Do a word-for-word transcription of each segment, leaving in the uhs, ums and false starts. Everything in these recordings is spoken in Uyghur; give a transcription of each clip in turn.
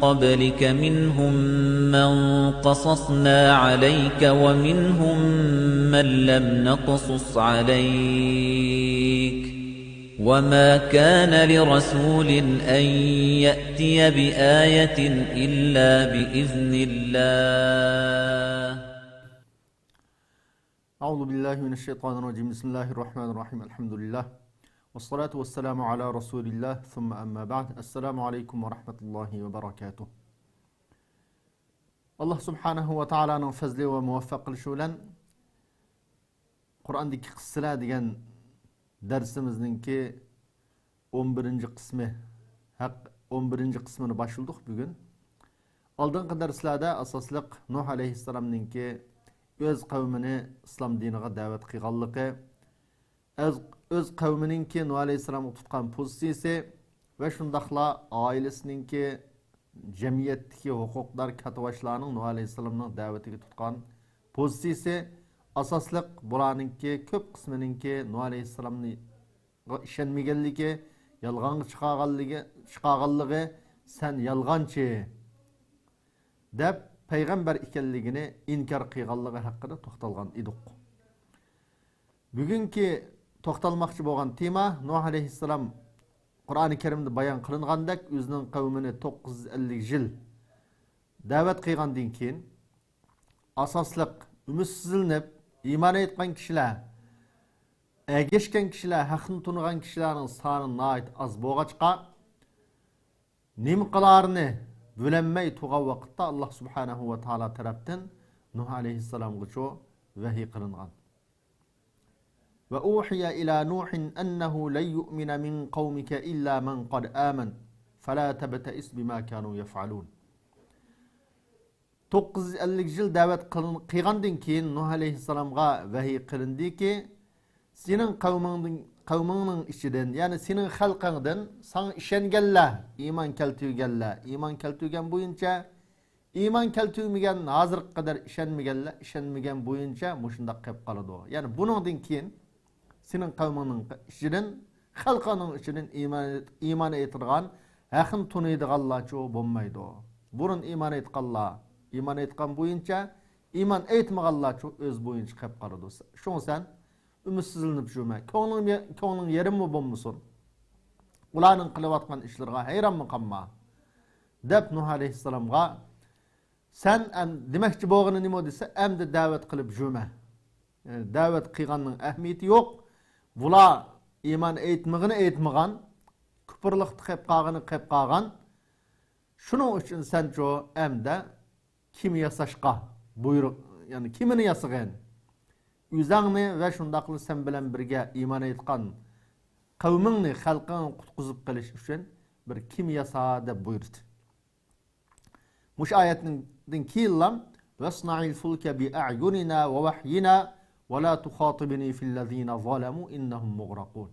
قَبْلِكَ مِنْهُمْ مَنْ قَصَصْنَا عَلَيْكَ وَمِنْهُمْ مَنْ لَمْ نَقْصُصْ عَلَيْكَ وَمَا كَانَ لِرَسُولٍ أَنْ يَأْتِيَ بِآيَةٍ إِلَّا بِإِذْنِ اللَّهِ. أعوذ بالله من الشيطان الرجيم. بسم الله الرحمن الرحيم. الحمد لله. والصلاة والسلام على رسول الله. ثم أما بعد. السلام عليكم ورحمة الله وبركاته. ئاللا سۇبھانەھۇ ۋە تائالانىڭ پەزلى ۋە مۇۋەپپەق قىلىشى بىلەن قۇرئاندىكى قىسسىلەر دېگەن دەرسىمىزنىڭكى ئون بىرىنچى قىسمى ھەق، ئون بىرىنچى قىسمىنى باشلىدۇق بۈگۈن. ئالدىنقى دەرسلەردە ئاساسلىق نۇھ ئەلەيھىسسالامنىڭكى ئۆز قەۋمىنى ئىسلام دىنىغا دەۋەت قىلغانلىقى، ئۆز، ئۆز قەۋمىنىڭكى نۇھ ئەلەيھىسسالامغا تۇتقان پوزىتسىيىسى ۋە شۇنداقلا ئائىلىسىنىڭكى جەمئىيەتتىكى ھوقۇقدار كاتتىباشلارنىڭ نۇھ ئەلەيھىسسالامنىڭ دەۋىتىگە تۇتقان پوزىتسىيىسى، ئاساسلىق بۇلارنىڭكى كۆپ قىسمىنىڭكى نۇھ ئەلەيھىسسالامنى ئىشەنمىگەنلىكى، يالغانغا چىقارغانلىقى، چىقارغانلىقى، «سەن يالغانچى» دەپ، پەيغەمبەر ئىكەنلىكىنى ئىنكار قىلغانلىقى ھەققىدە توختالغان ئىدۇق. بۈگۈنكى توختالماقچى بولغان تېما، نۇھ ئەلەيھىسسالام قۇرئانى كەرىمدە بايان قىلىنغاندەك، ئۆزىنىڭ قەۋمىنى توققۇز يۈز ئەللىك يىل دەۋەت قىلغاندىن كېيىن، ئاساسلىق ئۈمىدسىزلىنىپ، ئىمان ئېيتقان كىشىلەر، ئەگەشكەن كىشىلەر، ھەقنى تونۇغان كىشىلەرنىڭ سانى ناھايىتى ئاز بولغاچقا، نېمە قىلارىنى بىلەلمەي تۇرغان ۋاقىتتا، ئاللا سۇبھانەھۇ ۋە تائالا تەرەپتىن نۇھ ئەلەيھىسسالامغىچۇ ۋەھىي قىلىنغان. وأوحي إلى نوح أنه لن يؤمن من قومك إلا من قد آمن فلا تبتئس بما كانوا يفعلون. توققۇز يۈز ئەللىك يىل دەۋەت قىلىن-، قىلغاندىن كېيىن نۇھ ئەلەيھىسسالامغا ۋەھىي قىلىندىكى، سېنىڭ قەۋمىڭدىن، قەۋمىڭنىڭ ئىچىدىن، يەنى سېنىڭ خەلقىڭدىن ساڭا ئىشەنگەنلەر، ئىمان كەلتۈرگەنلەر، ئىمان كەلتۈرگەن بويىچە، ئىمان كەلتۈرمىگەن، ھازىرغا قەدەر ئىشەنمىگەنلەر، ئىشەنمىگەن بويىچە مۇشۇنداق قېلىپ قالىدۇ. يەنى بۇنىڭدىن كېيىن سېنىڭ قەۋمىڭنىڭ ئىچىدىن، خەلقىڭنىڭ ئىچىدىن ئىمان، ئىمان ئېيتىدىغان، ھەقنى تونۇيدىغانلارچۇ بولمايدۇ. بۇرۇن ئىمان ئېيتقانلار ئىمان ئېيتقان بويىچە، ئىمان ئېيتمىغانلارچۇ ئۆز بويىچە قېلىپ قالىدۇ. شۇڭا سەن ئۈمىدسىزلىنىپ يۈرمە. كۆڭلۈڭ، كۆڭلۈڭ يېرىممۇ بولمىسۇن. ئۇلارنىڭ قىلىۋاتقان ئىشلىرىغا ھەيرانمۇ قالما، دەپ نۇھ ئەلەيھىسسالامغا، سەن ئەم-، دېمەكچى بولغىنى نېمە دېسە، ئەمدى دەۋەت قىلىپ يۈرمە. يەنى دەۋەت قىلغاننىڭ ئەھمىيىتى يوق. بۇلار ئىمان ئېيتمىغىنى ئېيتمىغان، كۇپۇرلۇقتا قېلىپ قالغىنى قېلىپ قالغان. شۇنىڭ ئۈچۈن سەنچۇ ئەمدى كېمە ياساشقا بۇيرۇق، يەنى كېمىنى ياسىغىن. ئۆزەڭنى ۋە شۇنداقلا سەن بىلەن بىرگە ئىمان ئېيتقان قەۋمىڭنى، خەلقىڭنى قۇتقۇزۇپ قېلىش ئۈچۈن بىر كېمە ياسا، دەپ بۇيرۇدى. مۇشۇ ئايەتتىن كېيىنلا، «واصنع الفلك بأعيننا ووحينا ولا تخاطبني في الذين ظلموا إنهم مغرقون.»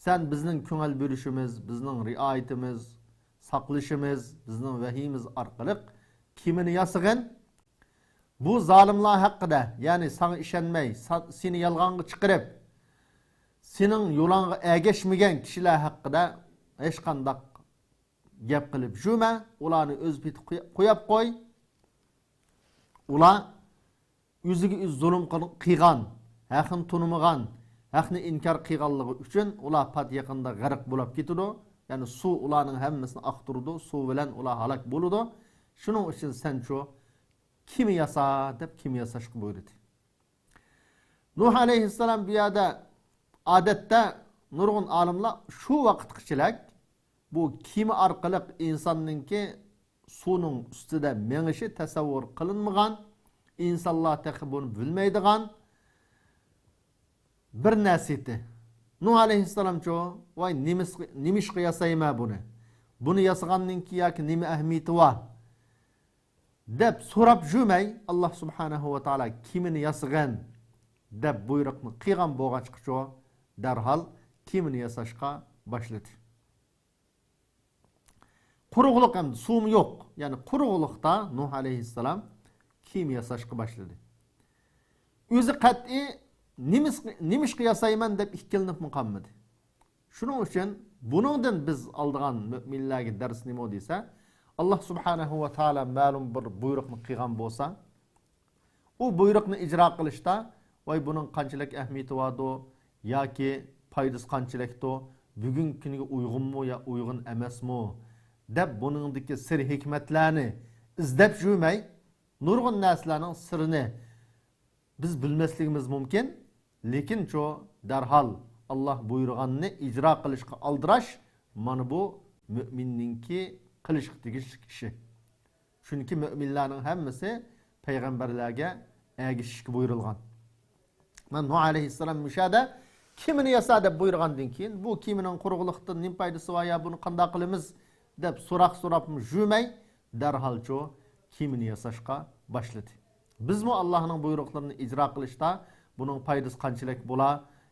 سەن بىزنىڭ كۆڭۈل بۆلۈشىمىز، بىزنىڭ رىئايىتىمىز، ساقلىشىمىز، بىزنىڭ ۋەھىيىمىز ئارقىلىق كېمىنى ياسىغىن. بۇ زالىملار ھەققىدە، يەنى ساڭا ئىشەنمەي، سا-، سېنى يالغانغا چىقىرىپ، سېنىڭ يولۇڭغا ئەگەشمىگەن كىشىلەر ھەققىدە ھېچقانداق گەپ قىلىپ يۈرمە، ئۇلارنى ئۆز پېتى قوي-، قويۇپ قوي. ئۇلار ئۆزىگە ئۆزى زۇلۇم قىل-، قىلغان، ھەقنى تونۇمىغان، ھەقنى ئىنكار قىلغانلىقى ئۈچۈن ئۇلار پات يېقىندا غەرق بولاپ كېتىدۇ. يەنى سۇ ئۇلارنىڭ ھەممىسىنى ئاقتۇرىدۇ، سۇ بىلەن ئۇلار ھالاك بولىدۇ. شۇنىڭ ئۈچۈن سەنچۇ كېمە ياسا، دەپ كېمە ياساشقا بۇيرۇدى. نۇھ ئەلەيھىسسالام بۇ يەردە، ئادەتتە نۇرغۇن ئالىملار شۇ ۋاقىتقىچىلىك بۇ كېمە ئارقىلىق ئىنساننىڭكى سۇنىڭ ئۈستىدە مېڭىشى تەسەۋۋۇر قىلىنمىغان، ئىنسانلار تېخى بۇنى بىلمەيدىغان بىر نەرسە ئىدى. نۇھ ئەلەيھىسسالامچۇ، ۋاي، نېمىس-، نېمىشقا ياسايمەن بۇنى؟ بۇنى ياسىغاننىڭكى ياكى نېمە ئەھمىيىتى بار؟ دەپ سوراپ يۈرمەي، ئاللا سۇبھانەھۇ ۋە تائالا كېمىنى ياسىغىن دەپ بۇيرۇقنى قىلغان بولغاچقىچۇ، دەرھال كېمىنى ياساشقا باشلىدى. قۇرۇقلۇق ئەمدى، سۇمۇ يوق. يەنى قۇرۇقلۇقتا نۇھ ئەلەيھىسسالام كېمە ياساشقا باشلىدى. ئۆزى قەتئىي نېمىس-، نېمىشقا ياسايمەن دەپ ئىككىلىنىپمۇ قالمىدى. شۇنىڭ ئۈچۈن بۇنىڭدىن بىز ئالىدىغان مۆمىنلەرگە دەرس نېمە دېسە، ئاللاھ سۇبھانەھۇ ۋە تائالا مەلۇم بىر بۇيرۇقنى قىلغان بولسا، ئۇ بۇيرۇقنى ئىجرا قىلىشتا، ۋاي، بۇنىڭ قانچىلىك ئەھمىيىتى باردۇ ياكى پايدىسى قانچىلىكتۇ، بۈگۈنكى كۈنگە ئۇيغۇنمۇ يا ئۇيغۇن ئەمەسمۇ دەپ، بۇنىڭدىكى سىر ھېكمەتلەرنى ئىزدەپ يۈرمەي، نۇرغۇن نەرسىلەرنىڭ سىرىنى بىز بىلمەسلىكىمىز مۇمكىن، لېكىنچۇ، دەرھال ئاللاھ بۇيرۇغاننى ئىجرا قىلىشقا ئالدىراش، مانا بۇ مۆمىننىڭكى قىلىشقا تېگىشلىك ئىشى. چۈنكى مۆمىنلەرنىڭ ھەممىسى پەيغەمبەرلەرگە ئەگىشىشكە بۇيرۇلغان. مانا نۇھ ئەلەيھىسسالام مۇشۇ يەردە كېمىنى ياسا دەپ بۇيرۇغاندىن كېيىن، بۇ كېمىنىڭ قۇرۇقلۇقتىن نېمە پايدىسى بار يا، بۇنى قانداق قىلىمىز دەپ سوراق سوراپمۇ يۈرمەي، دەرھالچۇ كېمىنى ياساشقا باشلىدى. بىزمۇ ئاللاھنىڭ بۇيرۇقلىرىنى ئىجرا قىلىشتا بۇنىڭ پايدىسى قانچىلىك بولا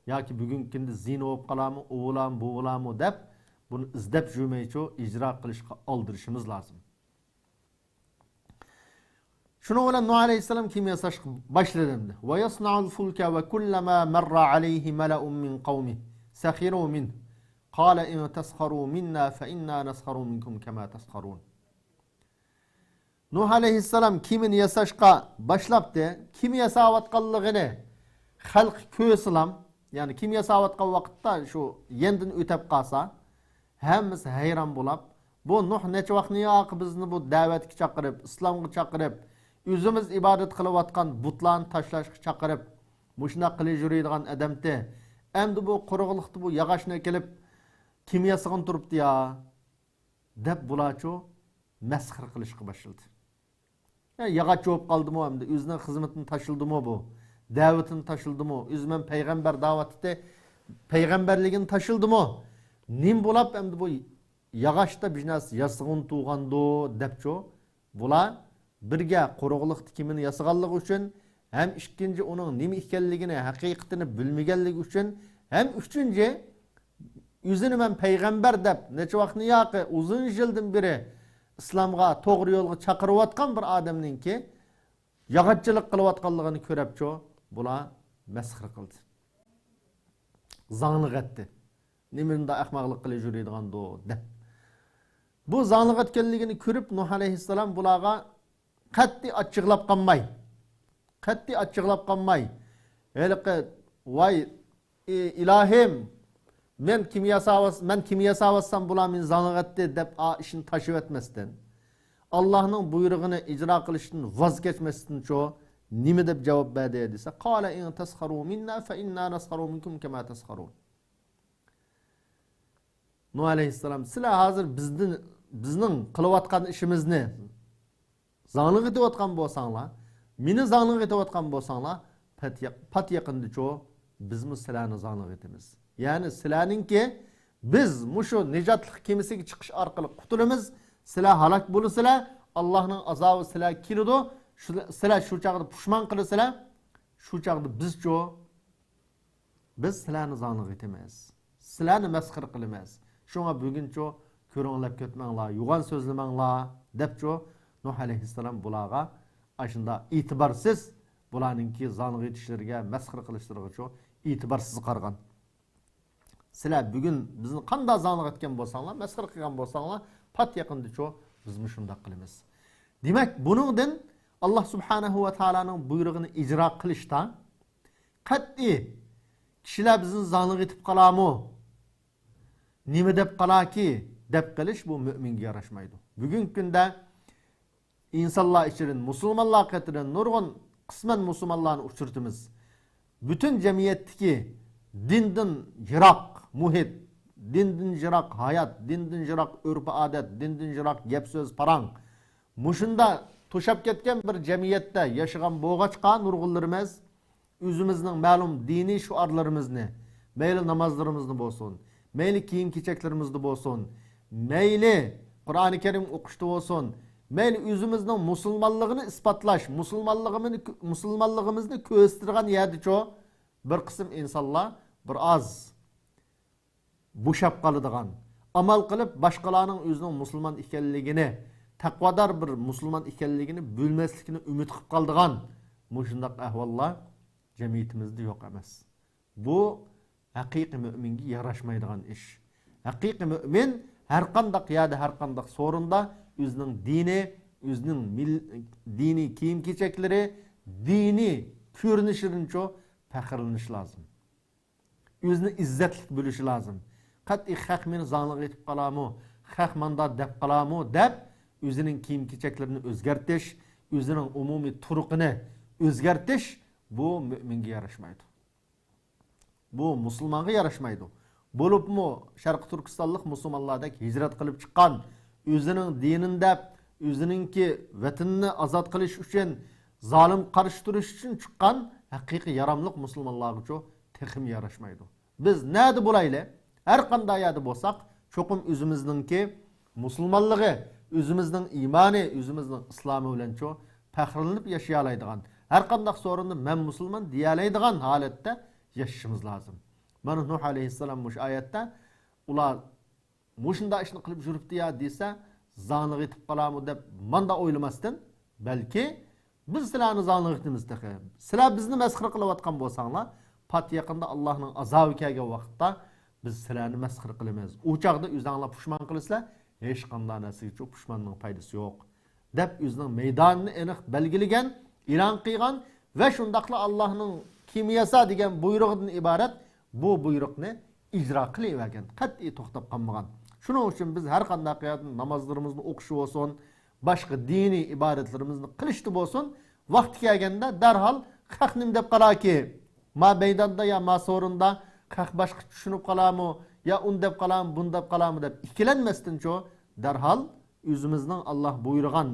ياكى بۈگۈنكى كۈندە زىيىنى بولۇپ قالامۇ، ئۇ بولامۇ، بۇ بولامۇ دەپ، بۇنى ئىزدەپ يۈرمەيچۇ ئىجرا قىلىشقا ئالدىرىشىمىز لازىم. شۇنىڭ بىلەن نۇھ ئەلەيھىسسالام كېمە ياساشقا باشلىدى ئەمدى. ويصنع الفلك وكلما مر عليه ملأ من قومه سخروا منه قال إن تسخروا منا فإنا نسخر منكم كما تسخرون. نۇھ ئەلەيھىسسالام كېمىنى ياساشقا باشلاپتى. كېمە ياساۋاتقانلىقىنى خەلق كۆرسىلام، يەنى كېمە ياساۋاتقان ۋاقىتتا شۇ يېنىدىن ئۆتەپ قالسا، ھەممىسى ھەيران بولاپ، بۇ نۇھ نەچچە ۋاقىتنى ياقى بىزنى بۇ دەۋەتكە چاقىرىپ، ئىسلامغا چاقىرىپ، ئۆزىمىز ئىبادەت قىلىۋاتقان بۇتلارنى تاشلاشقا چاقىرىپ، مۇشۇنداق قىلىپ يۈرىدىغان ئادەمتى. ئەمدى بۇ قۇرۇقلۇقتا بۇ ياغاچنى ئەكېلىپ كېمە ياسىغىلى تۇرۇپتۇ يا، دەپ بۇلارچۇ مەسخىرە قىلىشقا باشلىدى. يا، ياغاچ بولۇپ قالدىمۇ، ئەمدى ئۆزىنىڭ خىزمىتىنى تاشلىدىمۇ بۇ؟ دەۋىتىنى تاشلىدىمۇ؟ ئۆزى مەن پەيغەمبەر دەۋاتتى، پەيغەمبەرلىكىنى تاشلىدىمۇ؟ نېمە بولاپ ئەمدى بۇ ياغاچتا بىر نەرسە ياسىغىنى تۇغاندۇ دەپچۇ. بۇلار بىرگە قۇرۇقلۇقتا كېمىنى ياسىغانلىقى ئۈچۈن، ھەم ئىككىنچى ئۇنىڭ نېمە ئىكەنلىكىنى، ھەقىقىتىنى بىلمىگەنلىكى ئۈچۈن، ھەم ئۈچىنچى ئۆزىنى مەن پەيغەمبەر دەپ، نەچچە ۋاقىتنى ياقى ئۇزۇن يىلدىن بېرى ئىسلامغا، توغرا يولغا چاقىرىۋاتقان بىر ئادەمنىڭكى ياغاچچىلىق قىلىۋاتقانلىقىنى كۆرەپچۇ، بۇلار مەسخىرە قىلدى. زاڭلىق ئەتتى. نېمە مۇنداق ئەخمەقلىق قىلىپ يۈرىدىغاندۇ، دەپ. بۇ زاڭلىق ئەتكەنلىكىنى كۆرۈپ، نۇھ ئەلەيھىسسالام بۇلارغا قەتئىي ئاچچىقلاپ قالماي، قەتئىي ئاچچىقلاپ قالماي، ھېلىقى، ۋاي، ئى، ئىلاھىم، مەن كېمە ياساۋاتس-، مەن كېمە ياساۋاتسام، بۇلار مېنى زاڭلىق ئەتتى، دەپ، ئا، ئىشنى تاشلىۋەتمەستىن، ئاللاھنىڭ بۇيرۇغىنى ئىجرا قىلىشتىن ۋاز كەچمەستىنچۇ، نېمە دەپ جاۋاب بەردى دېسە، قال إن تسخروا منا فإنا نسخر منكم كما تسخرون. نۇھ ئەلەيھىسسالام، سىلەر ھازىر بىزدىن، بىزنىڭ قىلىۋاتقان ئىشىمىزنى زاڭلىق ئېتىۋاتقان بولساڭلار، مېنى زاڭلىق ئېتىۋاتقان بولساڭلار، پات ياق-، پات يېقىندىچۇ بىزمۇ سىلەرنى زاڭلىق ئېتىمىز. يەنى سىلەرنىڭكى، بىز مۇشۇ نىجاتلىق كېمىسىگە چىقىش ئارقىلىق قۇتۇلىمىز، سىلەر ھالاك بولىسىلەر، ئاللاھنىڭ ئازابى سىلەرگە كېلىدۇ، شۇ-، سىلەر شۇ چاغدا پۇشمان قىلىسىلەر، شۇ چاغدا بىزچۇ؟ بىز سىلەرنى زاڭلىق ئېتىمىز. سىلەرنى مەسخىرە قىلىمىز. شۇڭا بۈگۈنچۇ كۆرۈڭلەپ كەتمەڭلار، يوغان سۆزلىمەڭلار، دەپچۇ نۇھ ئەلەيھىسسالام بۇلارغا ئاشۇنداق ئېتىبارسىز، بۇلارنىڭكى زاڭلىق ئېتىشلىرىگە، مەسخىرە قىلىشلىرىغىچۇ ئېتىبارسىز قارىغان. سىلەر بۈگۈن بىزنى قانداق زاڭلىق ئەتكەن بولساڭلار، مەسخىرە قىلغان بولساڭلار، پات يېقىندىچۇ بىزمۇ شۇنداق قىلىمىز. دېمەك، بۇنىڭدىن ئاللاھ سۇبھانەھۇ ۋە تائالانىڭ بۇيرۇقىنى ئىجرا قىلىشتا قەتئىي، كىشىلەر بىزنى زاڭلىق ئېتىپ قالارمۇ، نېمە دەپ قالاركى، دەپ قېلىش بۇ مۆمىنگە ياراشمايدۇ. بۈگۈنكى كۈندە ئىنسانلار ئىچىدىن، مۇسۇلمانلار قېتىدىن نۇرغۇن قىسمەن مۇسۇلمانلارنى ئۇچرىتىمىز. پۈتۈن جەمئىيەتتىكى دىندىن يىراق مۇھىت، دىندىن يىراق ھايات، دىندىن يىراق ئۆرپ-ئادەت، دىندىن يىراق گەپ-سۆز، پاراڭ، مۇشۇنداق توشاپ كەتكەن بىر جەمئىيەتتە ياشىغان بولغاچقا، نۇرغۇنلىرىمىز ئۆزىمىزنىڭ مەلۇم دىنىي شوئارلىرىمىزنى، مەيلى نامازلىرىمىزنى بولسۇن، مەيلى كىيىم-كېچەكلىرىمىزدە بولسۇن، مەيلى قۇرئانى كەرىم ئوقۇشتا بولسۇن، مەيلى ئۆزىمىزنىڭ مۇسۇلمانلىقىنى ئىسپاتلاش، مۇسۇلمانلىقىمىزنى، مۇسۇلمانلىقىمىزنى كۆرسىتىدىغان يەردىچۇ، بىر قىسىم ئىنسانلار بىر ئاز بوشاپ قالىدىغان، ئامال قىلىپ باشقىلارنىڭ ئۆزىنىڭ مۇسۇلمان ئىكەنلىكىنى، تەقۋادار بىر مۇسۇلمان ئىكەنلىكىنى بىلمەسلىكىنى ئۈمىد قىلىپ قالىدىغان مۇشۇنداق ئەھۋاللار جەمئىيىتىمىزدە يوق ئەمەس. بۇ ھەقىقىي مۆمىنگە ياراشمايدىغان ئىش. ھەقىقىي مۆمىن ھەرقانداق يەردە، ھەرقانداق سورۇندا ئۆزىنىڭ دىنى، ئۆزىنىڭ مىل-، دىنىي كىيىم-كېچەكلىرى، دىنىي كۆرۈنۈشىدىنچۇ پەخىرلىنىش لازىم. ئۆزىنى ئىززەتلىك بىلىشى لازىم. قەتئىي خەق مېنى زاڭلىغا ئېتىپ قالامۇ، خەق ماندا دەپ قالامۇ دەپ، ئۆزىنىڭ كىيىم-كېچەكلىرىنى ئۆزگەرتىش، ئۆزىنىڭ ئومۇمىي تۇرقىنى ئۆزگەرتىش، بۇ مۆمىنگە ياراشمايدۇ. بۇ مۇسۇلمانغا ياراشمايدۇ. بولۇپمۇ شەرقىي تۈركىستانلىق مۇسۇلمانلاردەك ھىجرەت قىلىپ چىققان، ئۆزىنىڭ دىنىنى دەپ، ئۆزىنىڭكى ۋەتىنىنى ئازاد قىلىش ئۈچۈن، زالىمغا قارشى تۇرۇش ئۈچۈن چىققان ھەقىقىي ياراملىق مۇسۇلمانلارغىچۇ تېخىمۇ ياراشمايدۇ. بىز نەدە بولايلى، ھەر قانداق يەردە بولساق، چوقۇم ئۆزىمىزنىڭكى مۇسۇلمانلىقى، ئۆزىمىزنىڭ ئىمانى، ئۆزىمىزنىڭ ئىسلامى بىلەنچۇ پەخىرلىنىپ ياشىيالايدىغان، ھەر قانداق سورۇندا مەن مۇسۇلمان دېيەلەيدىغان ھالەتتە ياشىشىمىز لازىم. مانا نۇھ ئەلەيھىسسالام مۇشۇ ئايەتتە ئۇلار مۇشۇنداق ئىشنى قىلىپ يۈرۈپتۇ يا دېسە، زاڭلىغا يېتىپ قالامۇ دەپ ماندا ئويلىماستىن، بەلكى بىز سىلەرنى زاڭلىغا يېتىمىز تېخى. سىلەر بىزنى مەسخىرە قىلىۋاتقان بولساڭلار، پات يېقىندا ئاللاھنىڭ ئازابى كەلگەن ۋاقىتتا بىز سىلەرنى مەسخىرە قىلىمىز. ئۇ چاغدا ئۆزۈڭلار پۇشمان قىلىسىلەر، ھېچقانداق نەرسىگىچۇ پۇشماننىڭ پايدىسى يوق، دەپ ئۆزىنىڭ مەيدانىنى ئېنىق بەلگىلىگەن، ئېلان قىلغان ۋە شۇنداقلا ئاللاھنىڭ كىيىم ياسا دېگەن بۇيرۇقىدىن ئىبارەت بۇ بۇيرۇقنى ئىجرا قىلىۋەرگەن، قەتئىي توختاپ قالمىغان. شۇنىڭ ئۈچۈن بىز ھەر قانداق يەردە نامازلىرىمىزنى ئوقۇشتا بولسۇن، باشقا دىنىي ئىبادەتلىرىمىزنى قىلىشتا بولسۇن، ۋاقتى كەلگەندە دەرھال خەق نېمە دەپ قالاركى، ما مەيداندا يا ما سورۇندا خەق باشقا چۈشىنىپ قالارمۇ، يا ئۇنى دەپ قالارمۇ، بۇنى دەپ قالارمۇ دەپ ئىككىلەنمەستىنچۇ، دەرھال ئۆزىمىزنىڭ ئاللاھ بۇيرۇغان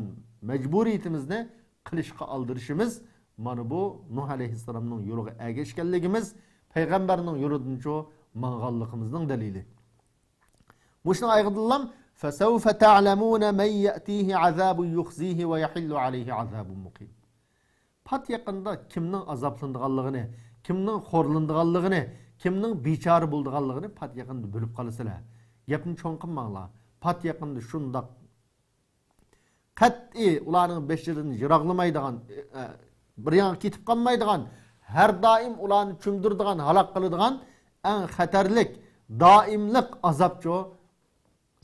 مەجبۇرىيىتىمىزنى قىلىشقا ئالدىرىشىمىز، مانا بۇ نۇھ ئەلەيھىسسالامنىڭ يولىغا ئەگەشكەنلىكىمىز، پەيغەمبەرنىڭ يولىدىنچۇ ماڭغانلىقىمىزنىڭ دەلىلى. مۇشۇنىڭ ئايىغىدىنلام، فسوف تعلمون من يأتيه عذاب يخزيه ويحل عليه عذاب مقيم. پات يېقىندا كىمنىڭ ئازابلىنىدىغانلىقىنى، كىمنىڭ خورلىنىدىغانلىقىنى، كىمنىڭ بىچارە بولىدىغانلىقىنى پات يېقىندا بىلىپ قالىسىلەر. گەپنى چوڭ قىلماڭلار. پات يېقىندا شۇنداق قەتئىي ئۇلارنىڭ بېشىدىن يىراقلىمايدىغان، ئە، بىر ياغا كېتىپ قالمايدىغان، ھەر دائىم ئۇلارنى چۆمدۈرىدىغان، ھالاك قىلىدىغان ئەڭ خەتەرلىك، دائىملىق ئازابچۇ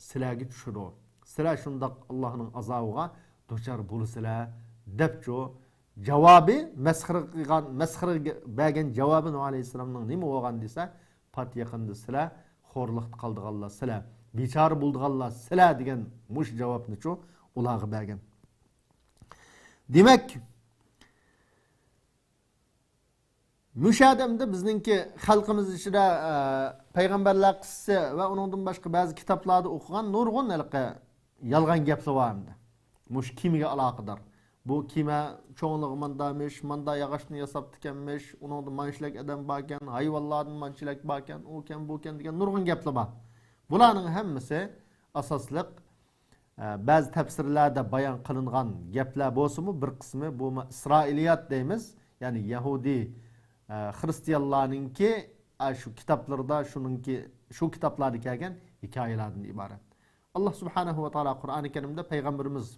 سىلەرگە چۈشىدۇ. سىلەر شۇنداق ئاللاھنىڭ ئازابىغا دۇچار بولىسىلەر، دەپچۇ جاۋابى، مەسخىرە قىلغان، مەسخىرىگە بەرگەن جاۋابى نۇھ ئەلەيھىسسالامنىڭ نېمە بولغان دېسە، پات يېقىندا سىلەر خورلۇقتا قالىدىغانلار سىلەر، بىچارە بولىدىغانلار سىلەر دېگەن مۇشۇ جاۋابنىچۇ ئۇلارغا بەرگەن. دېمەك، مۇشۇ ئادەمدە بىزنىڭكى خەلقىمىز ئىچىدە، ئە، پەيغەمبەرلەر قىسسىسى ۋە ئۇنىڭدىن باشقا بەزى كىتابلاردا ئوقۇغان نۇرغۇن ھېلىقى يالغان گەپلەر بار ئەمدى. مۇشۇ كېمىگە ئالاقىدار. بۇ كېمە چوڭلۇقى ماندامىش، ماندا ياغاچتىن ياساپتىكەنمىش، ئۇنىڭدا مانچىلەك ئادەم باركەن، ھايۋانلاردىن مانچىلەك باركەن، ئۇكەن، بۇكەن دېگەن نۇرغۇن گەپلەر بار. بۇلارنىڭ ھەممىسى ئاساسلىق، ئە، بەزى تەپسىرلەردە بايان قىلىنغان گەپلەر بولسىمۇ، بىر قىسمى بۇ ئىسرائىلىيات دەيمىز، يەنى يەھۇدىي، ئە، خرىستىيانلارنىڭكى، ئە، شۇ كىتابلىرىدا، شۇنىڭكى، شۇ كىتابلاردا كەلگەن ھېكايىلەردىن ئىبارەت. ئاللاھ سۇبھانەھۇ ۋە تائالا قۇرئانى كەرىمدە پەيغەمبىرىمىز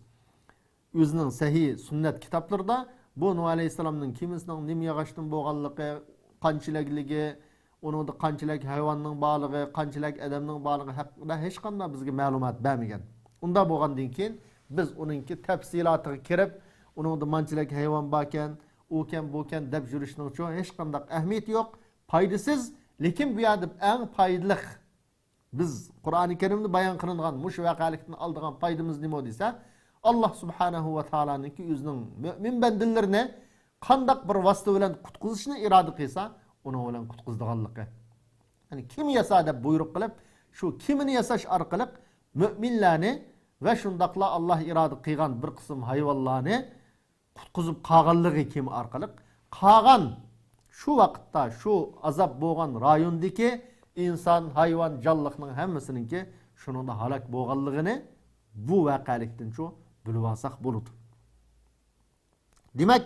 ئۆزىنىڭ سەھىھ سۈننەت كىتابلىرىدا بۇ نۇھ ئەلەيھىسسالامنىڭ كېمىسىنىڭ نېمە ياغاچتىن بولغانلىقى، قانچىلىكلىكى، ئۇنىڭدا قانچىلىك ھايۋاننىڭ بارلىقى، قانچىلىك ئادەمنىڭ بارلىقى ھەققىدە ھېچقانداق بىزگە مەلۇمات بەرمىگەن. ئۇنداق بولغاندىن كېيىن بىز ئۇنىڭكى تەپسىلاتىغا كىرىپ، ئۇنىڭدا مانچىلىك ھايۋان باركەن، ئۇكەن، بۇكەن دەپ يۈرۈشنىڭچۇ ھېچقانداق ئەھمىيىتى يوق، پايدىسىز. لېكىن بۇ يەردە ئەڭ پايدىلىق بىز قۇرئانى كەرىمدە بايان قىلىنغان مۇشۇ ۋەقەلىكتىن ئالىدىغان پايدىمىز نېمە دېسە، ئاللاھ سۇبھانەھۇ ۋە تائالانىڭكى ئۆزىنىڭ مۆمىن بەندىلىرىنى قانداق بىر ۋاسىتە بىلەن قۇتقۇزۇشنى ئىرادە قىلسا، ئۇنىڭ بىلەن قۇتقۇزىدىغانلىقى. يەنى كېمە ياسا دەپ بۇيرۇق قىلىپ، شۇ كېمىنى ياساش ئارقىلىق مۆمىنلەرنى ۋە شۇنداقلا ئاللاھ ئىرادە قىلغان بىر قىسىم ھايۋانلارنى قۇتقۇزۇپ قالغانلىقى كېمە ئارقىلىق، قالغان شۇ ۋاقىتتا شۇ ئازاب بولغان رايوندىكى ئىنسان، ھايۋان، جانلىقنىڭ ھەممىسىنىڭكى شۇنىڭدا ھالاك بولغانلىقىنى بۇ ۋەقەلىكتىنچۇ بىلىۋالساق بولىدۇ. دېمەك،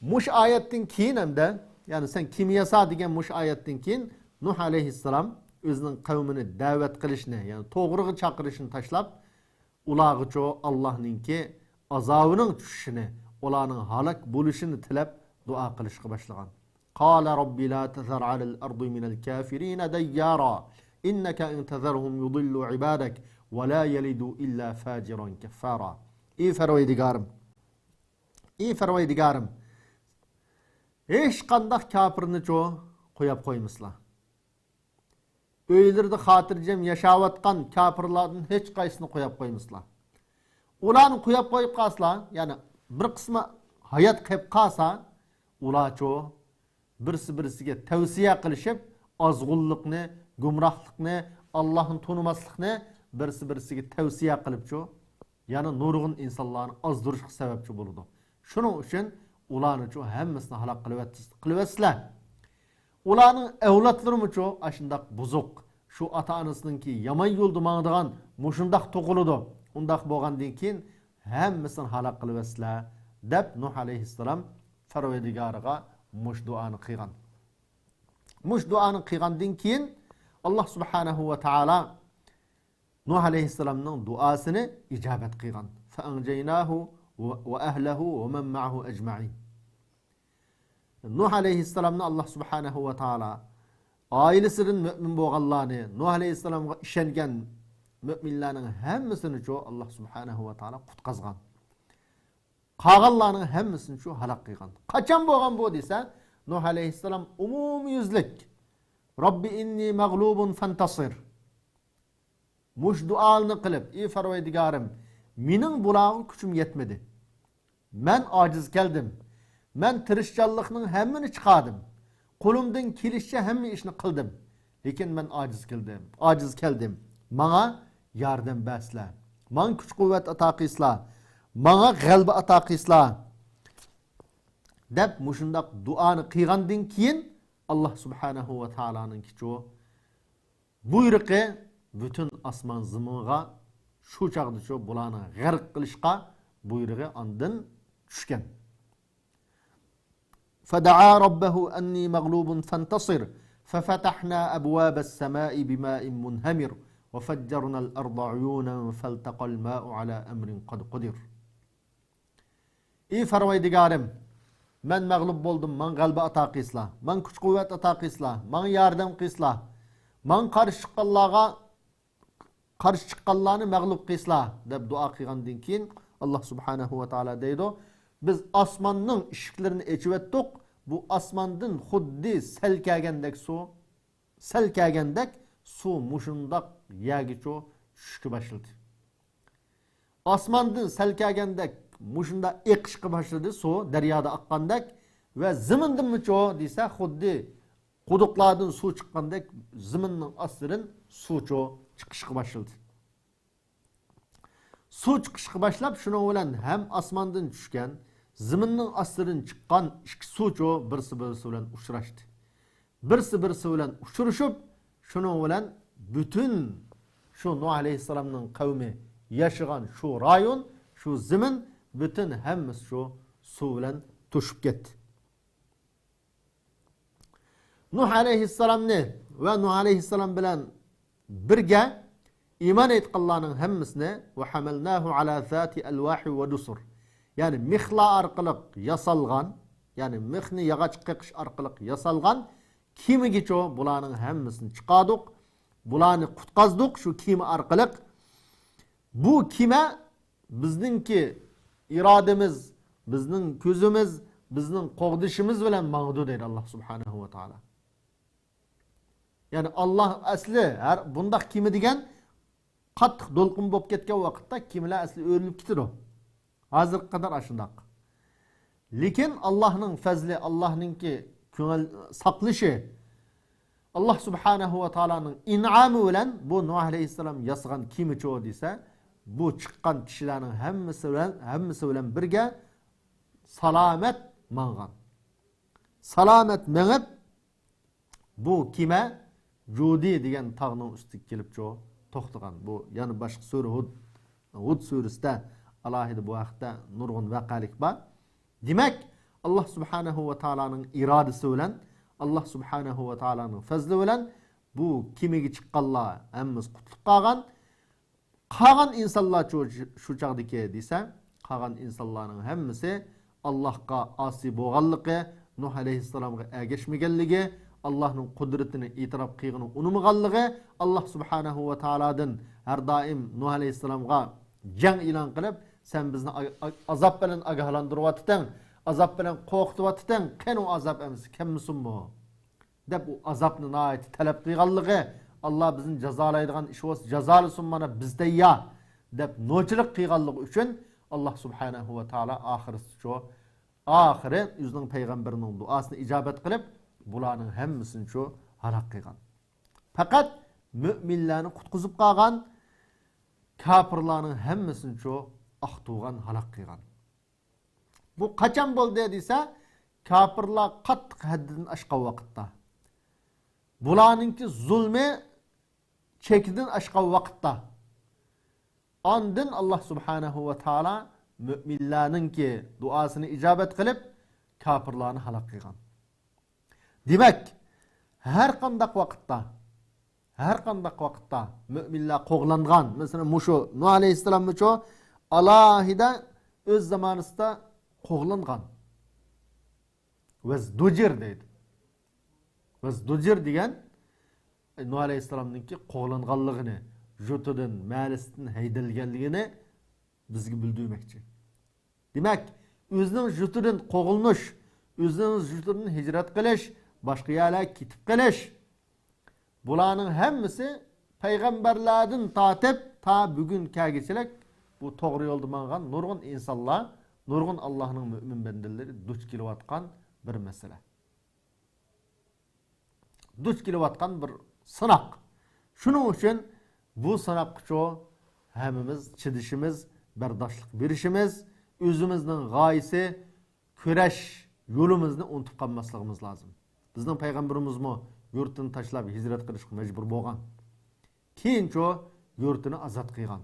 مۇشۇ ئايەتتىن كېيىن ھەمدە، يەنى سەن كېمە ياسا دېگەن مۇشۇ ئايەتتىن كېيىن نۇھ ئەلەيھىسسالام ئۆزىنىڭ قەۋمىنى دەۋەت قىلىشنى، يەنى توغرىغا چاقىرىشنى تاشلاپ، ئۇلارغىچۇ ئاللاھنىڭكى ئازابىنىڭ چۈشۈشىنى، ئۇلارنىڭ ھالاك بولۇشىنى تىلەپ دۇئا قىلىشقا باشلىغان. قال رب لا تذر على الأرض من الكافرين ديارا إنك إن تذرهم يضلوا عبادك ولا يلدوا إلا فاجرا كفارا. ئى پەرۋەردىگارىم، ئى پەرۋەردىگارىم، ھېچقانداق كاپىرنىچۇ قويۇپ قويمىسىلا. ئۆيلىرىدە خاتىرجەم ياشاۋاتقان كاپىرلاردىن ھېچقايسىنى قويۇپ قويمىسىلا. ئۇلارنى قويۇپ قويۇپ قالسىلا، يەنى بىر قىسمى ھايات قېلىپ قالسا، ئۇلارچۇ بىرسى بىرسىگە تەۋسىيە قىلىشىپ، ئازغۇنلۇقنى، گۇمراھلىقنى، ئاللاھنى تونۇماسلىقنى بىرسى بىرسىگە تەۋسىيە قىلىپچۇ، يەنى نۇرغۇن ئىنسانلارنى ئازدۇرۇشقا سەۋەبچى بولىدۇ. شۇنىڭ ئۈچۈن ئۇلارنىچۇ ھەممىسىنى ھالاك قىلىۋەت-، قىلىۋەتسىلە. ئۇلارنىڭ ئەۋلادلىرىمۇچۇ ئاشۇنداق بۇزۇق، شۇ ئاتا-ئانىسىنىڭكى يامان يولدا ماڭىدىغان مۇشۇنداق تۇغۇلىدۇ. ئۇنداق بولغاندىن كېيىن ھەممىسىنى ھالاك قىلىۋەتسىلە، دەپ نۇھ ئەلەيھىسسالام پەرۋەردىگارىغا مۇشۇ دۇئانى قىلغان. مۇشۇ دۇئانى قىلغاندىن كېيىن، ئاللا سۇبھانەھۇ ۋە تائالا نۇھ ئەلەيھىسسالامنىڭ دۇئاسىنى ئىجابەت قىلغان. فأنجيناه وأهله ومن معه أجمعين. نۇھ ئەلەيھىسسالامنى ئاللا سۇبھانەھۇ ۋە تائالا ئائىلىسىدىن مۆمىن بولغانلارنى، نۇھ ئەلەيھىسسالامغا ئىشەنگەن مۆمىنلەرنىڭ ھەممىسىنىچۇ ئاللا سۇبھانەھۇ ۋە تائالا قۇتقازغان. قالغانلارنىڭ ھەممىسىنىچۇ ھالاك قىلغان. قاچان بولغان بۇ دېسە، نۇھ ئەلەيھىسسالام ئومۇميۈزلۈك، رەببى ئىننى مەغلۇبۇن فەنتەسىر. مۇشۇ دۇئانى قىلىپ، ئى پەرۋەردىگارىم، مېنىڭ بۇلارغا كۈچۈم يەتمىدى. مەن ئاجىز كەلدىم. مەن تىرىشچانلىقنىڭ ھەممىنى چىقاردىم. قولۇمدىن كېلىشىچە ھەممە ئىشنى قىلدىم. لېكىن مەن ئاجىز كەلدىم. ئاجىز كەلدىم. ماڭا ياردەم بەرسىلە. ماڭا كۈچ-قۇۋۋەت ئاتا قىلسىلا. ماڭا غەلىبە ئاتا قىلسىلا، دەپ مۇشۇنداق دۇئانى قىلغاندىن كېيىن، ئاللا سۇبھانەھۇ ۋە تائالانىڭكىچۇ بۇيرۇقى پۈتۈن ئاسمان زېمىنغا شۇ چاغدىچۇ بۇلارنى غەرق قىلىشقا بۇيرۇقى ئاندىن چۈشكەن. فدعا ربه أني مغلوب فانتصر ففتحنا أبواب السماء بماء منهمر وفجرنا الأرض عيونا فالتقى الماء على أمر قد قدر. ئى پەرۋەردىگارىم، مەن مەغلۇپ بولدۇم، ماڭا غەلىبە ئاتا قىلسىلا، ماڭا كۈچ-قۇۋۋەت ئاتا قىلسىلا، ماڭا ياردەم قىلسىلا، ماڭا قارشى چىققانلارغا، قارشى چىققانلارنى مەغلۇپ قىلسىلا، دەپ دۇئا قىلغاندىن كېيىن، ئاللا سۇبھانەھۇ ۋە تائالا دەيدۇ، بىز ئاسماننىڭ ئىشىكلىرىنى ئېچىۋەتتۇق، بۇ ئاسماندىن خۇددى سەل كەلگەندەك سۇ، سەل كەلگەندەك سۇ مۇشۇنداق يەرگىچۇ چۈشۈشكە باشلىدى. ئاسماندىن سەل كەلگەندەك مۇشۇنداق ئېقىشقا باشلىدى سۇ، دەريادا ئاققاندەك. ۋە زېمىندىنمۇچۇ دېسە، خۇددى قۇدۇقلاردىن سۇ چىققاندەك زېمىننىڭ ئاستىدىن سۇچۇ چىقىشقا باشلىدى. سۇ چىقىشقا باشلاپ، شۇنىڭ بىلەن ھەم ئاسماندىن چۈشكەن، زېمىننىڭ ئاستىدىن چىققان ئىككى سۇچۇ بىرسى بىرسى بىلەن ئۇچراشتى. بىرسى بىرسى بىلەن ئۇچرىشىپ، شۇنىڭ بىلەن پۈتۈن شۇ نۇھ ئەلەيھىسسالامنىڭ قەۋمى ياشىغان شۇ رايون، شۇ زېمىن، پۈتۈن ھەممىسى شۇ سۇ بىلەن توشۇپ كەتتى. نۇھ ئەلەيھىسسالامنى ۋە نۇھ ئەلەيھىسسالام بىلەن بىرگە ئىمان ئېيتقانلارنىڭ ھەممىسىنى، وحملناه على ذات ألواح ودسر، يەنى مىخلار ئارقىلىق ياسالغان، يەنى مىخنى ياغاچقا قېقىش ئارقىلىق ياسالغان كېمىگىچۇ بۇلارنىڭ ھەممىسىنى چىقاردۇق، بۇلارنى قۇتقازدۇق شۇ كېمە ئارقىلىق. بۇ كېمە بىزنىڭكى ئىرادىمىز، بىزنىڭ كۆزىمىز، بىزنىڭ قوغدىشىمىز بىلەن ماڭىدۇ دەيدۇ ئاللا سۇبھانەھۇ ۋە تائالا. يەنى ئاللا ئەسلى ھەر بۇنداق كېمە دېگەن قاتتىق دولقۇن بولۇپ كەتكەن ۋاقىتتا كېمىلەر ئەسلى ئۆرۈلۈپ كېتىدۇ. ھازىرغا قەدەر ئاشۇنداق. لېكىن ئاللانىڭ پەزلى، ئاللانىڭكى كۆڭۈل ساقلىشى، ئاللا سۇبھانەھۇ ۋە تائالانىڭ ئىنئامى بىلەن بۇ نۇھ ئەلەيھىسسالام ياسىغان كېمىچۇ دېسە، بۇ چىققان كىشىلەرنىڭ ھەممىسى بىلەن، ھەممىسى بىلەن بىرگە سالامەت ماڭغان. سالامەت مېڭىپ، بۇ كېمە جۇدى دېگەن تاغنىڭ ئۈستىگە كېلىپچۇ توختىغان. بۇ يەنە باشقا سۈرە ھۇد، ھۇد سۈرىسىدە ئالاھىدە بۇ ھەقتە نۇرغۇن ۋەقەلىك بار. دېمەك، ئاللا سۇبھانەھۇ ۋە تائالانىڭ ئىرادىسى بىلەن، ئاللا سۇبھانەھۇ ۋە تائالانىڭ پەزلى بىلەن بۇ كېمىگە چىققانلار ھەممىسى قۇتۇلۇپ قالغان. قالغان ئىنسانلارچۇ شۇ چاغدىكى دېسە، قالغان ئىنسانلارنىڭ ھەممىسى ئاللاھقا ئاسىي بولغانلىقى، نۇھ ئەلەيھىسسالامغا ئەگەشمىگەنلىكى، ئاللاھنىڭ قۇدرىتىنى ئېتىراپ قىلغىنى ئۇنىمىغانلىقى، ئاللاھ سۇبھانەھۇ ۋە تائالادىن ھەر دائىم نۇھ ئەلەيھىسسالامغا جەڭ ئېلان قىلىپ، سەن بىزنى ئا-، ئا-، ئازاب بىلەن ئاگاھلاندۇرۇۋاتىتىڭ، ئازاب بىلەن قورقۇتۇۋاتىتىڭ، قېنى ئۇ ئازاب ئەمىسە كەلمىسۇنمۇ؟ دەپ ئۇ ئازابنى ناھايىتى تەلەپ قىلغانلىقى، ئاللا بىزنى جازالايدىغان ئىش بولسا جازالىسۇن، مانا بىز تەييار، دەپ نوچىلىق قىلغانلىقى ئۈچۈن، ئاللا سۇبھانەھۇ ۋە تائالا ئاخىرىسىچۇ، ئاخىرى ئۆزىنىڭ پەيغەمبىرىنىڭ دۇئاسىنى ئىجابەت قىلىپ، بۇلارنىڭ ھەممىسىنىچۇ ھالاك قىلغان. پەقەت مۆمىنلەرنى قۇتقۇزۇپ قالغان، كاپىرلارنىڭ ھەممىسىنىچۇ ئاقتۇرغان، ھالاك قىلغان. بۇ قاچان بولدى دېسە، كاپىرلار قاتتىق ھەددىدىن ئاشقان ۋاقىتتا. بۇلارنىڭكى زۇلمى چېكىدىن ئاشقان ۋاقىتتا. ئاندىن ئاللا سۇبھانەھۇ ۋە تائالا مۆمىنلەرنىڭكى دۇئاسىنى ئىجابەت قىلىپ، كاپىرلارنى ھالاك قىلغان. دېمەك، ھەر قانداق ۋاقىتتا، ھەر قانداق ۋاقىتتا مۆمىنلەر قوغلانغان، مەسىلەن، مۇشۇ نۇھ ئەلەيھىسسالاممۇچۇ ئالاھىدە ئۆز زامانىسىدا قوغلانغان. ۋەزدۇجىر دەيدۇ. ۋەزدۇجىر دېگەن، ئەي، نۇھ ئەلەيھىسسالامنىڭكى قوغلانغانلىقىنى، يۇرتىدىن، مەھەللىسىدىن ھەيدەلگەنلىكىنى بىزگە بىلدۈرمەكچى. دېمەك، ئۆزىنىڭ يۇرتىدىن قوغلىنىش، ئۆزىنىڭ يۇرتىدىن ھىجرەت قىلىش، باشقا يەرلەرگە كېتىپ قېلىش، بۇلارنىڭ ھەممىسى پەيغەمبەرلەردىن تارتىپ تا بۈگۈن كەلگۈچىلىك بۇ توغرا يولدا ماڭغان نۇرغۇن ئىنسانلار، نۇرغۇن ئاللانىڭ مۆمىن بەندىلىرى دۇچ كېلىۋاتقان بىر مەسىلە. دۇچ كېلىۋاتقان بىر سىناق. شۇنىڭ ئۈچۈن بۇ سىناققىچۇ ھەممىمىز چىدىشىمىز، بەرداشلىق بېرىشىمىز، ئۆزىمىزنىڭ غايىسى، كۈرەش يولىمىزنى ئۇنتۇپ قالماسلىقىمىز لازىم. بىزنىڭ پەيغەمبىرىمىزمۇ يۇرتىنى تاشلاپ ھىجرەت قىلىشقا مەجبۇر بولغان. كېيىنچۇ يۇرتىنى ئازاد قىلغان.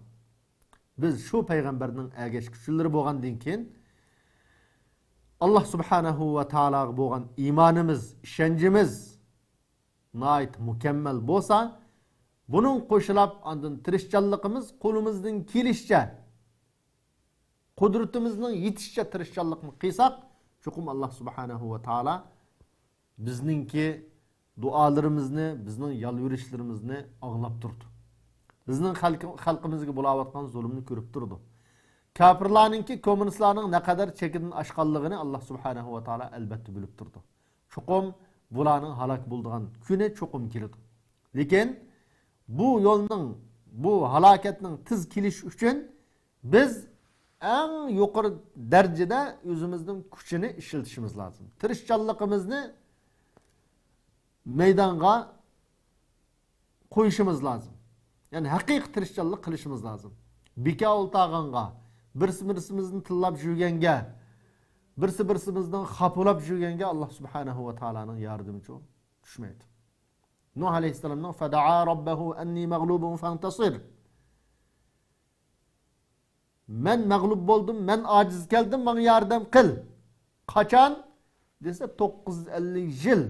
بىز شۇ پەيغەمبەرنىڭ ئەگەشكۈچىلىرى بولغاندىن كېيىن، ئاللا سۇبھانەھۇ ۋە تائالاغا بولغان ئىمانىمىز، ئىشەنچىمىز ناھايىتى مۇكەممەل بولسا، بۇنىڭ قوشۇلاپ ئاندىن تىرىشچانلىقىمىز قولىمىزدىن كېلىشىچە، قۇدرىتىمىزنىڭ يېتىشىچە تىرىشچانلىقنى قىلساق، چوقۇم ئاللا سۇبھانەھۇ ۋە تائالا بىزنىڭكى دۇئالىرىمىزنى، بىزنىڭ يالۋۇرۇشلىرىمىزنى ئاڭلاپ تۇرىدۇ. بىزنىڭ خەلق-، خەلقىمىزگە بولاۋاتقان زۇلۇمنى كۆرۈپ تۇرىدۇ. كاپىرلارنىڭكى، كوممۇنىستلارنىڭ نەقەدەر چېكىدىن ئاشقانلىقىنى ئاللا سۇبھانەھۇ ۋە تائالا ئەلبەتتە بىلىپ تۇرىدۇ. چوقۇم بۇلارنىڭ ھالاك بولىدىغان كۈنى چوقۇم كېلىدۇ. لېكىن بۇ يولنىڭ، بۇ ھالاكەتنىڭ تېز كېلىشى ئۈچۈن بىز ئەڭ يۇقىرى دەرىجىدە ئۆزىمىزنىڭ كۈچىنى ئىشلىتىشىمىز لازىم. تىرىشچانلىقىمىزنى مەيدانغا قويۇشىمىز لازىم. يەنى ھەقىقىي تىرىشچانلىق قىلىشىمىز لازىم. بىكار ئولتۇرغانغا، بىرسى بىرسىمىزنى تىللاپ يۈرگەنگە، بىرسى بىرسىمىزنىڭ خاپىلاپ يۈرگەنگە ئاللا سۇبھانەھۇ ۋە تائالانىڭ ياردىمىچۇ چۈشمەيدۇ. نۇھ ئەلەيھىسسالامنىڭ فەدەئا رەببەھۇ ئەننى مەغلۇبۇن فەنتەسىر. مەن مەغلۇپ بولدۇم، مەن ئاجىز كەلدىم، ماڭا ياردەم قىل. قاچان دېسە، توققۇز يۈز ئەللىك يىل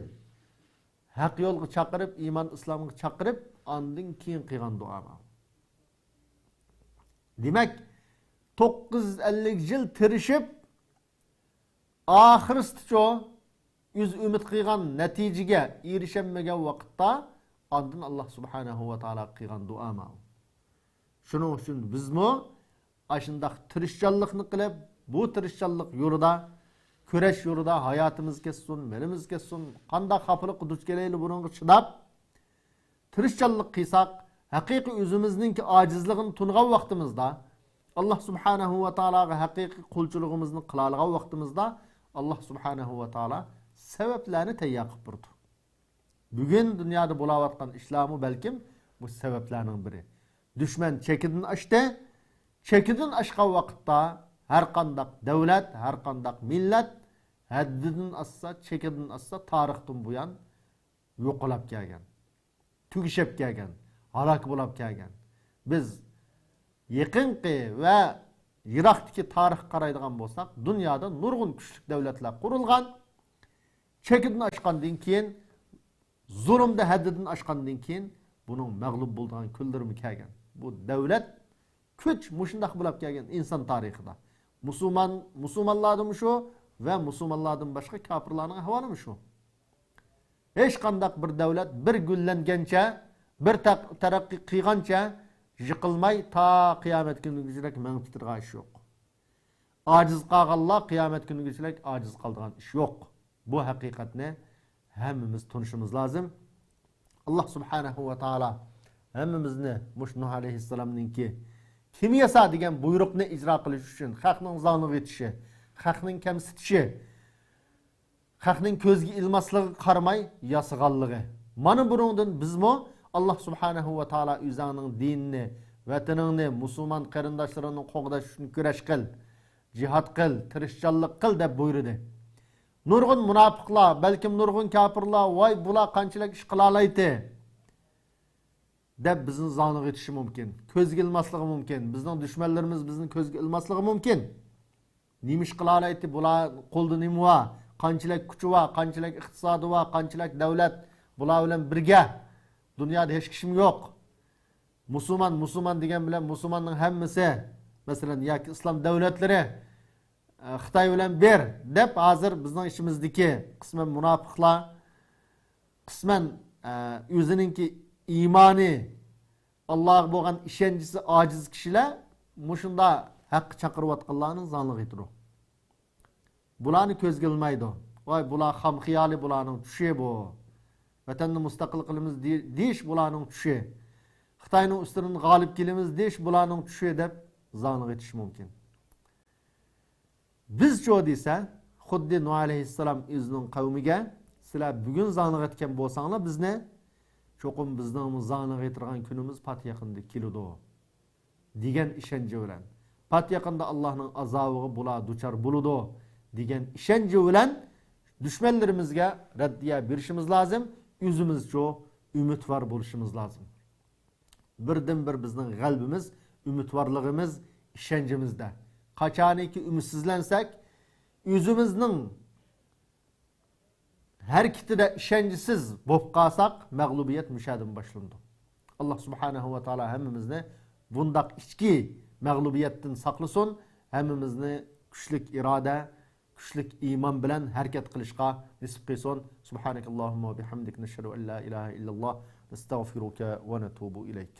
ھەق يولغا چاقىرىپ، ئىمان ئىسلامغا چاقىرىپ، ئاندىن كېيىن قىلغان دۇئا بار. دېمەك، توققۇز يۈز ئەللىك يىل تىرىشىپ، ئاخىرسىچۇ ئۆزى ئۈمىد قىلغان نەتىجىگە ئېرىشەلمىگەن ۋاقىتتا، ئاندىن ئاللا سۇبھانەھۇ ۋە تائالاغا قىلغان دۇئا ماۋۇ. شۇنىڭ ئۈچۈن بىزمۇ ئاشۇنداق تىرىشچانلىقنى قىلىپ، بۇ تىرىشچانلىق يولىدا، كۈرەش يولىدا ھاياتىمىز كەتسۇن، مېلىمىز كەتسۇن، قانداق خاپىلىققا دۇچ كېلەيلى، بۇنىڭغا چىداپ، تىرىشچانلىق قىلساق، ھەقىقىي ئۆزىمىزنىڭكى ئاجىزلىقىنى تونۇغان ۋاقتىمىزدا، ئاللا سۇبھانەھۇ ۋە تائالاغا ھەقىقىي قۇلچىلىقىمىزنى قىلالىغان ۋاقتىمىزدا، ئاللا سۇبھانەھۇ ۋە تائالا سەۋەبلەرنى تەييار قىلىپ بېرىدۇ. بۈگۈن دۇنيادا بولاۋاتقان ئىشلارمۇ بەلكىم بۇ سەۋەبلەرنىڭ بىرى. دۈشمەن چېكىدىن ئاشتى. چېكىدىن ئاشقان ۋاقىتتا ھەر قانداق دەۋلەت، ھەر قانداق مىللەت ھەددىدىن ئاشسا، چېكىدىن ئاشسا، تارىختىن بۇيان يوقىلاپ كەلگەن، تۈگىشىپ كەلگەن، ھالاك بولاپ كەلگەن. بىز يېقىنقى ۋە يىراقتىكى تارىخقا قارايدىغان بولساق، دۇنيادا نۇرغۇن كۈچلۈك دەۋلەتلەر قۇرۇلغان، چېكىدىن ئاشقاندىن كېيىن، زۇلۇمدا ھەددىدىن ئاشقاندىن كېيىن، بۇنىڭ مەغلۇپ بولىدىغان كۈنلىرىمۇ كەلگەن. بۇ دەۋلەت كۈچ مۇشۇنداق بولاپ كەلگەن ئىنسان تارىخىدا. مۇسۇلمان، مۇسۇلمانلاردىمۇ شۇ ۋە مۇسۇلمانلاردىن باشقا كاپىرلارنىڭ ئەھۋالىمۇ شۇ. ھېچقانداق بىر دەۋلەت بىر گۈللەنگەنچە، بىر تەق-، تەرەققىي قىلغانچە، يىقىلماي تا قىيامەت كۈنىگىچىلىك مېڭىپ كېتىدىغان ئىش يوق. ئاجىز قالغانلار قىيامەت كۈنىگىچىلىك ئاجىز قالىدىغان ئىش يوق. بۇ ھەقىقەتنى ھەممىمىز تونۇشىمىز لازىم. ئاللا سۇبھانەھۇ ۋە تائالا ھەممىمىزنى مۇشۇ نۇھ ئەلەيھىسسالامنىڭكى كىم ياسا دېگەن بۇيرۇقنى ئىجرا قىلىش ئۈچۈن، خەقنىڭ زاڭلىغا يېتىشى، خەقنىڭ كەمسىتىشى، خەقنىڭ كۆزگە ئىلماسلىقىغا قارىماي ياسىغانلىقى. مانا بۇنىڭدىن بىزمۇ ئاللا سۇبھانەھۇ ۋە تائالا ئۆزۈڭنىڭ دىنىنى، ۋەتىنىڭنى، مۇسۇلمان قېرىنداشلىرىڭنى قوغداش ئۈچۈن كۈرەش قىل، جىھاد قىل، تىرىشچانلىق قىل دەپ بۇيرۇدى. نۇرغۇن مۇناپىقلار، بەلكىم نۇرغۇن كاپىرلار، ۋاي بۇلار قانچىلىك ئىش قىلالايتتى دەپ بىزنى زاڭلىغا يېتىشى مۇمكىن. كۆزگە ئىلماسلىقى مۇمكىن. بىزنىڭ دۈشمەنلىرىمىز بىزنى كۆزگە ئىلماسلىقى مۇمكىن. نېمە ئىش قىلالايتتى؟ بۇلار قولدا نېمە بار؟ قانچىلىك كۈچى بار؟ قانچىلىك ئىقتىسادى بار؟ قانچىلىك دەۋلەت؟ بۇلار بىلەن بىرگە دۇنيادا ھېچ كىشىمۇ يوق. مۇسۇلمان، مۇسۇلمان دېگەن بىلەن مۇسۇلماننىڭ ھەممىسى، مەسىلەن، ياكى ئىسلام دەۋلەتلىرى، ئە، خىتاي بىلەن بىر دەپ، ھازىر بىزنىڭ ئىچىمىزدىكى قىسمەن مۇناپىقلار، قىسمەن، ئە، ئۆزىنىڭكى ئىمانى، ئاللاغا بولغان ئىشەنچىسى ئاجىز كىشىلەر مۇشۇنداق ھەققە چاقىرىۋاتقانلارنىڭ زاڭلىغا يېتىدۇ. بۇلارنى كۆزگە ئىلمايدۇ. ۋاي، بۇلار خام خىيالى، بۇلارنىڭ چۈشى بۇ. ۋەتەننى مۇستەقىل قىلىمىز دېي-، دېيىش بۇلارنىڭ چۈشى. خىتاينىڭ ئۈستىدىن غالىب كېلىمىز دېيىش بۇلارنىڭ چۈشى دەپ زاڭلىغا يېتىشى مۇمكىن. بىزچۇ دېسە، خۇددى نۇھ ئەلەيھىسسالام ئۆزىنىڭ قەۋمىگە، سىلەر بۈگۈن زاڭلىغا يەتكەن بولساڭلار بىزنى، چوقۇم بىزنىڭمۇ زاڭلىغا يېتىدىغان كۈنىمىز پات يېقىندا كېلىدۇ دېگەن ئىشەنچى بىلەن، پات يېقىندا ئاللانىڭ ئازابىغا بۇلار دۇچار بولىدۇ دېگەن ئىشەنچى بىلەن دۈشمەنلىرىمىزگە رەددىيە بېرىشىمىز لازىم، ئۆزىمىزچۇ ئۈمىدۋار بولۇشىمىز لازىم. بىردىنبىر بىزنىڭ غەلىبىمىز ئۈمىدۋارلىقىمىز ئىشەنچىمىزدە. قاچانكى ئۈمىدسىزلەنسەك، ئۆزىمىزنىڭ ھەرىكىتىدە ئىشەنچسىز بولۇپ قالساق، مەغلۇبىيەت مۇشەدىن باشلىنىدۇ. ئاللا سۇبھانەھۇ ۋە تائالا ھەممىمىزنى بۇنداق ئىچكى مەغلۇبىيەتتىن ساقلىسۇن، ھەممىمىزنى كۈچلۈك ئىرادە، كۈچلۈك ئىمان بىلەن ھەرىكەت قىلىشقا نېسىپ قىلسۇن. سۇبھانەكاللاھۇممە ۋە بىھەمدىك، نەشھەدۇ ئەن لا ئىلاھە ئىللاللاھ، نەستەغفىرۇكە ۋە نەتۇبۇ ئىلەيك.